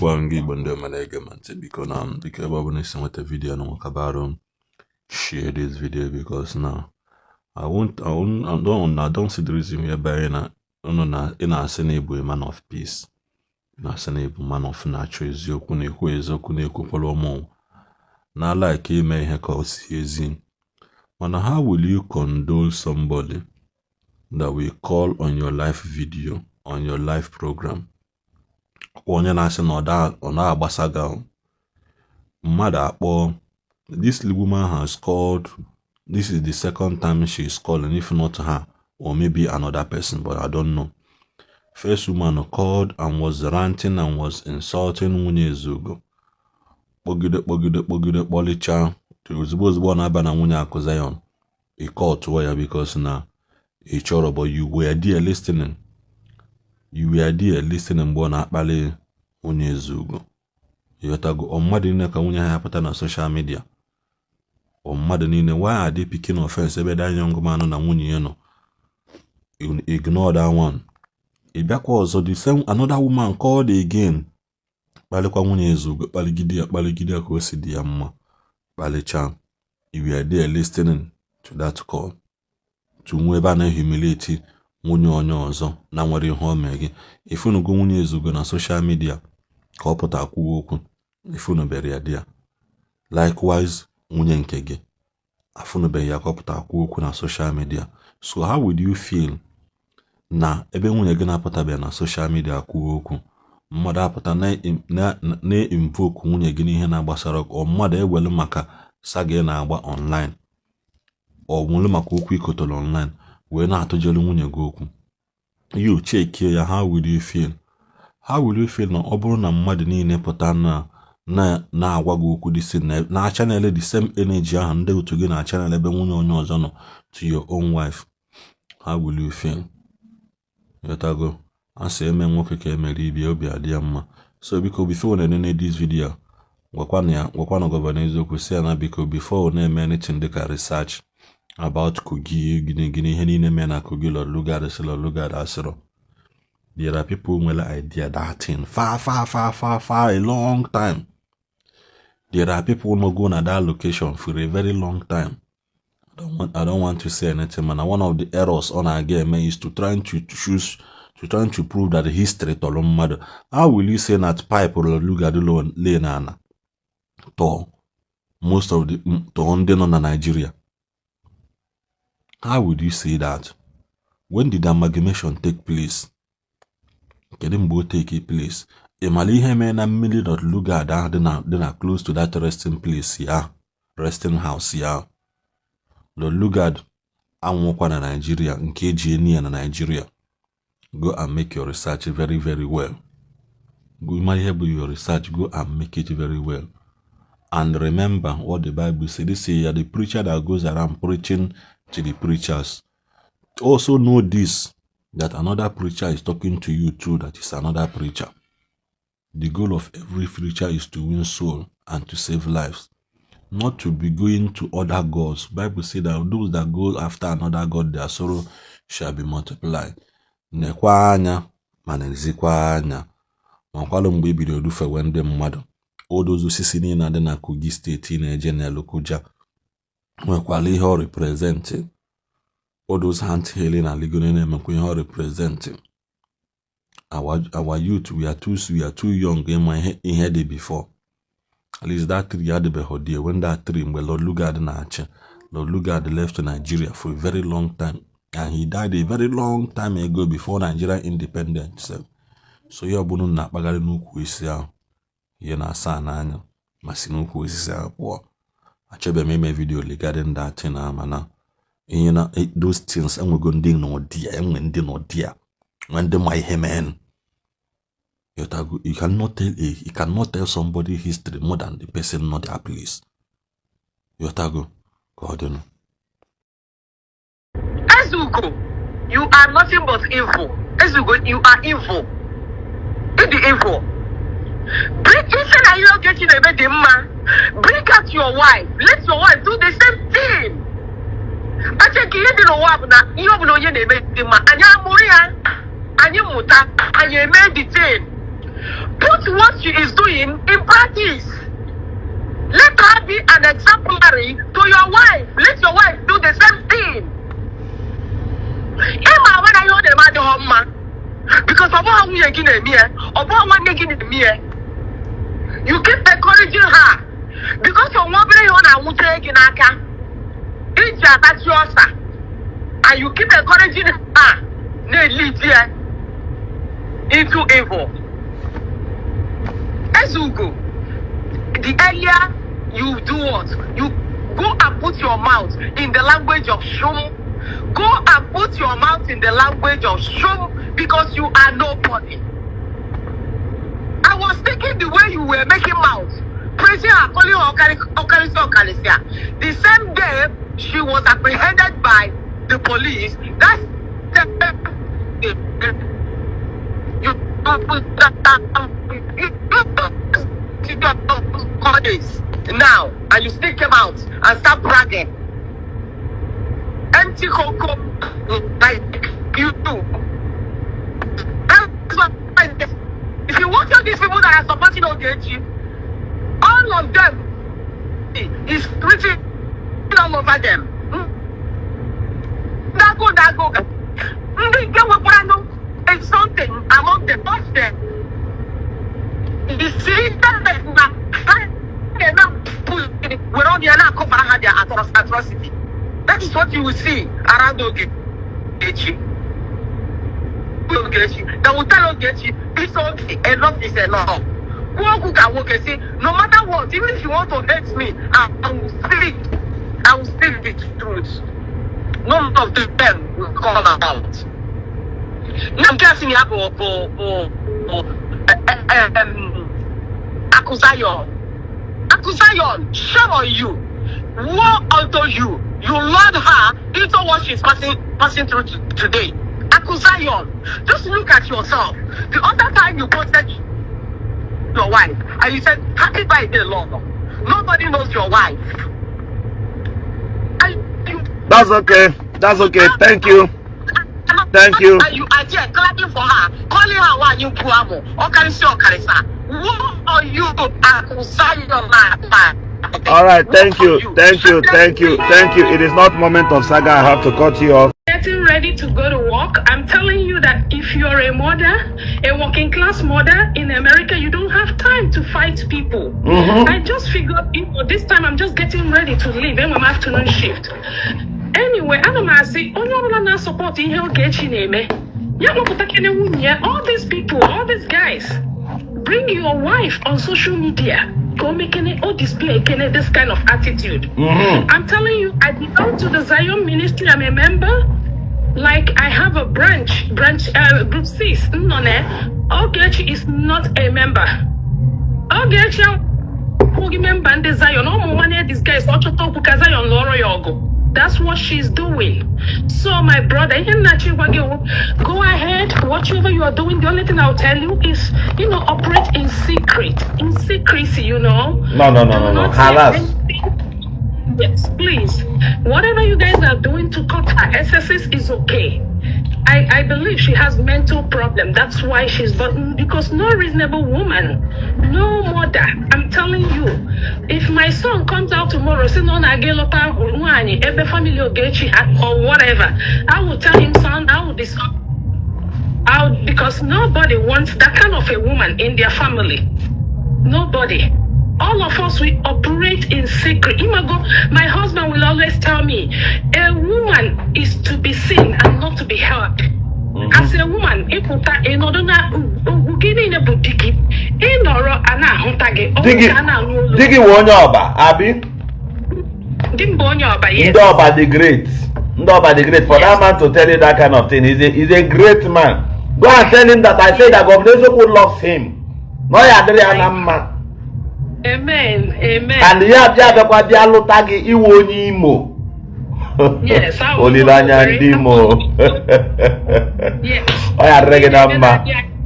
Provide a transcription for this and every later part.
Ekenekwa m gị, Igbo ndị ọma na-ege m ntị. Biko na biko, ebe ọ bụla isi nweta video nụ, kabarụ share this video, because now I won't I don't see the reason whereby na unu na ị na-asị na ịbụ a man of peace, ị na-asị na ịbụ man of na-achọ eziokwu, na-ekwu eziokwu, na-ekwukwara ụmụ na like ime ihe ka o si ezi. Mana how will you condole somebody that will call on your live video, on your live program? Ọkwa onye na-asị na ọ na-agbasa gị ahụ. Mmadụ akpọ. This woman has called. This is the second time she is calling, if not her or maybe another person, but I don't know. First woman called and was ranting and was insulting nwunye Ezugo. Kpọgide, kpọgide, kpọgide, kpọlichaa. Ozugbo ozugbo ọ na-aba na nwunye Akụ Zion, ị kọtụọ ya because na ị chọrọ. But you were there listening, you were there listening mgbe ọ na-akpali nwunye Ezugo. Ịghọtago? Ọ mmadụ niile ka nwunye ha ya pụta na social media? Ọ mmadụ niile? Why are they picking offense ebe that young man na nwunye ya nọ? Ignore that one. Ị bịakwa ọzọ, the same another woman called again, kpalịkwa nwunye Ezugo, kpaligide ya, kpaligide ya ka o si dị ya mma, kpalichaa. You were there listening to that call, to nwe ebe a na-humiliate nwunye onye ọzọ na nwere ihe o mee gị. Ifunugo nwunye Ezugo na social media ka ọ pụta kwuo okwu? Ifunubere ya dị ya. Likewise, nwunye nke gị, afụnubeghị ya ka ọ pụta kwuo okwu na social media. So how would you feel na ebe nwunye gị na-apụtabeghị na social media kwuo okwu, mmadụ apụta na-invoke nwunye gị n'ihe na-agbasara, ọ mmadụ ewelu maka saga ị na-agba online, ọ nwere maka okwu ikotoro online wee na-atụjelu nwunye gị okwu? You chekie ya. How will you feel? How will you feel na ọ bụrụ na mmadụ niile pụta na na-agwa gị okwu the same na channel, the same energy ahụ ndị otu gị na channel ebe nwunye onye ọzọ nọ to your own wife? How will you feel? Ghọtago? A sị eme nwoke ka emere ibi, obi adị ya mma. So biko, before na-enene this video, gwakwanụ ya, gwakwanụ Governor Eziokwu, si ya na biko, before na-eme anything dịka research about Kogi, gịnị gịnị, ihe niile mee na Kogi, Lord Lugard sị, Lord Lugard asịrọ, there are people nwere idea that thing far, far, far, far, far, a long time. There are people no go na that location for a very long time. I don't want to say anything, man. One of the errors ọ na-aga eme is to trying to choose to trying to prove that history tọrọ mmadụ. How will you say that pipe Lord Lugard lay na ana tọọ most of the tọọ ndị nọ na Nigeria? How would you say that? When did amalgamation take place? Kedu mgbe o take place? Ị mara ihe mee na mmiri Lord Lugard ahụ dị na close to that resting place ya, resting house ya? Lord Lugard anwụkwa na Nigeria nke eji eni ya na Nigeria. Go and make your research very, very well. Go mara ihe bụ your research. Go and make it very well and remember what the Bible say. This is the preacher that goes around preaching to the preachers. Also know this, that another preacher is talking to you too, that is another preacher. The goal of every preacher is to win soul and to save lives, not to be going to other gods. Bible say that those that go after another god, their sorrow shall be multiplied. Nekwa anya ma na-ezikwa anya ma kwalụ mgbe i bidoro rufewe ndị mmadụ. Odozi osisi niile dị na Kogi State na-eje na Lokoja nwekwara ihe ọ represent. All those ant hill na Ligone na-emekwa ihe ọ represent. Our youth, we are too young ịma ihe dị before. At least that tree adịbeghị there when that tree, mgbe Lord Lugard na-achị. Lord Lugard left Nigeria for a very long time and he died a very long time ago, before Nigeria independence. So ihe ọbụla unu na-akpagharị n'ukwu osisi ahụ, ihe na-asa n'anya ma si n'ukwu osisi ahụ pụọ. Achọbeghị m ime video regarding that thing ahụ, mana ihe na those things enwego ndị nọ ya, enwe ndị nọ ya, nwe ndị ma ihe men. You cannot tell somebody history more than the person nọ their place. Yotago, ka ọ dịnụ. Ezugo, you are nothing but evil. Ezugo, you are evil. Ịdị evil. Bring ife na ihe Ogechi na-eme dị mma. Bring out your wife. Let your wife do the same thing. Ache nke ihe dị n'ụwa bụ na ihe ọbụla onye na-eme dị mma, anyị amụrụ ya, anyị mụta, anyị eme the thing. Put what she is doing in practice. Let her be an exemplary to your wife. Let your wife do the same thing. Ịma ama na ihe ọ na-eme adịghị mma, because ọ bụghị nwunye gị na-eme ya, ọ bụghị nwanne gị na-eme ya. You keep encouraging her because of nwa obere ihe ọ na-anwụtere gị n'aka iji atachi ọsa, and you keep encouraging her, na-lead ya into evil. Ezugo, the earlier you do what? You go and put your mouth in the language of shum. Go and put your mouth in the language of shum, because you are nobody. I was thinking the way you were making mouth, praising her, calling her Okarisi Okarisia. The same day she was apprehended by the police, that's the you this now, and you still came out and start bragging. Empty cocoa like you do. That's why if you watch all these people that are supporting Ogechi, all of them is written all over them. Ndago ndago. Ndị nke nwekwara nụ is something among them. Watch them. You see that na ha na-eme were ọnụ ya na-akọfara ha their atrocity. That is what you will see around Ogechi. Ogechi. They will tell Ogechi, "It's okay, enough is enough." Kwuo okwu ka nwoke si, no matter what, even if you want to hate me, I will speak the truth. None of them will come out. Na nke a sị na ya bụ Akụ Zion. Akụ Zion, shame on you. Woe unto you. You lured her into what she's passing through today. Akụ Zion, just look at yourself. The other time you posted your wife and you said, "Happy birthday, Lord." Nobody knows your wife. And you That's okay. That's okay. Thank you. Thank you. And you are there clapping for her, calling her one you puamo, Okarisi Okarisa. Woe on you, Akụ Zion? All right. Thank you. Thank you. Thank you. Thank you. It is not moment of saga. I have to cut you off. Getting ready to go to work. I'm telling you that if you're a mother, a working class mother in America, you don't have time to fight people. I just figured, this time I'm just getting ready to leave in my afternoon shift. Anyway, ana m asị onye ọbụla na-asupport ihe Ogechi na-eme ya kpọpụta kene nwunye ya. All these people, all these guys, bring your wife on social media ka o mekene o display kene this kind of attitude. I'm telling you, I belong to the Zion Ministry. I'm a member. Like, I have a branch, group six. Nnọne. Ogechi is not a member. Ogechi abụghị member ndị Zion. Ụmụ nwanne disguise ọ chọta okwu ka Zion lụọrọ ya ọgụ. That's what she's doing. So my brother, ihe nna chi gwa gị wụ, go ahead, whatever you are doing. The only thing I'll tell you is, operate in secret, in secrecy. No, Do no. not say Harass. Anything. Yes, please. Whatever you guys are doing to cut her excesses is okay. I believe she has mental problem. That's why she's, but because no reasonable woman, no mother, I'm telling you, if my son comes out tomorrow, say no na gelota nwanyị ebe family Ogechi or whatever, I will tell him, "Son, I will discuss out," because nobody wants that kind of a woman in their family. Nobody. All of us, we operate in secret. Imago, my husband will always tell me, a woman is to be seen and not to be heard. As a woman, ịpụta ịnọdụ na ugwu gị niile bụ di gị. Ịnọrọ a na-ahụta gị. Ọ Di bụ gị ka a na-anụ olu. Di gị wụ onye Ọba, abi? Di m bụ onye Ọba, yes. Ndị Ọba the great. Ndị Ọba the great. For that man to tell you that kind of thing, he's a great man. Go and tell him that I say that Governor Eziokwu loves him. Na ọ ya adịrị ya na mma. Amen. Amen. And ya bịa bịakwa bịa lụta gị iwe onye Imo. Yes, I was Olileanya ndị Imo. Yes. Ọ ya adịrị gị na mma.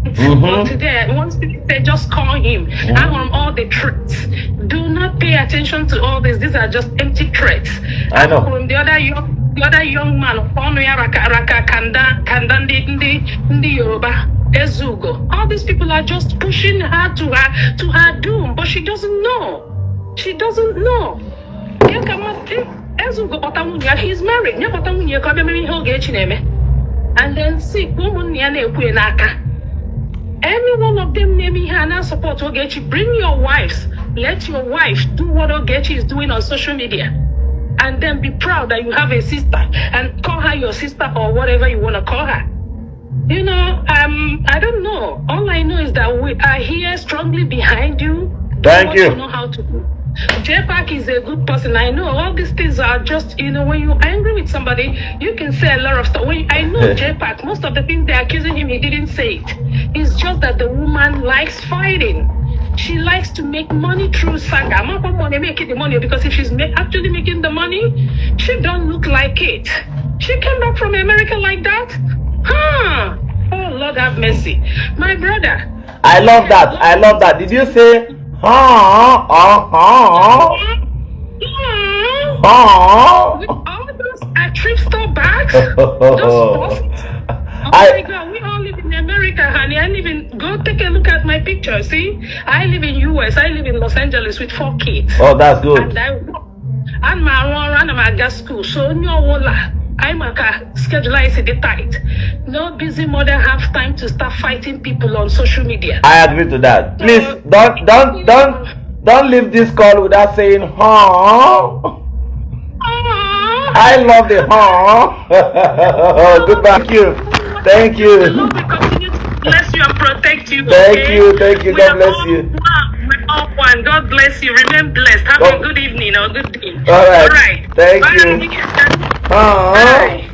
But today, once they just call him, I want all the threats. Do not pay attention to all this. These are just empty threats. I know. From the other young man, ọnụ ya raka raka kanda kanda ndị Yoruba. Ezugo. All these people are just pushing her to her doom, but she doesn't know. She doesn't know. Ya ka Ezugo kpọta nwunye ya, he's married. Ya kpọta nwunye ya ka ọ bịa mere ihe Ogechi na-eme. And then see, ka ụmụnne ya na-ekwu ya n'aka. Any one of them na-eme ihe a na-support Ogechi, bring your wives. Let your wife do what Ogechi is doing on social media. And then be proud that you have a sister and call her your sister or whatever you want to call her. I don't know. All I know is that we are here strongly behind you. Do Thank what you. you know how to do. JPAC is a good person. I know all these things are just, when you're angry with somebody, you can say a lot of stuff. When I know JPAC, most of the things they're accusing him, he didn't say it. It's just that the woman likes fighting. She likes to make money through saga. I'm not money making the money because if she's actually making the money, she don't look like it. She came back from America like that? Huh? Oh Lord have mercy. My brother. I love that. I love that. Did you say huh? Uh huh. Huh? With all those thrift store bags, those buses. Oh my God, we all live in America, honey. I live in. Go take a look at my picture. See, I live in US. I live in Los Angeles with four kids. Oh, that's good. And I work. And my arụ ana m aga school. So onye ọbụla anyị maka schedule anyị si dị tight. No busy mother have time to start fighting people on social media. I agree to that. Please don't leave this call without saying huh. Aww. I love the huh. Goodbye. Thank you. Thank The you. Lord will continue to bless you and protect you. Thank Okay? you. Thank you. We God are bless all you. one. We're all one. God bless you. Remain blessed. Have God- a good evening or good day. All right. All right. Thank Bye. you. Huh. Bye.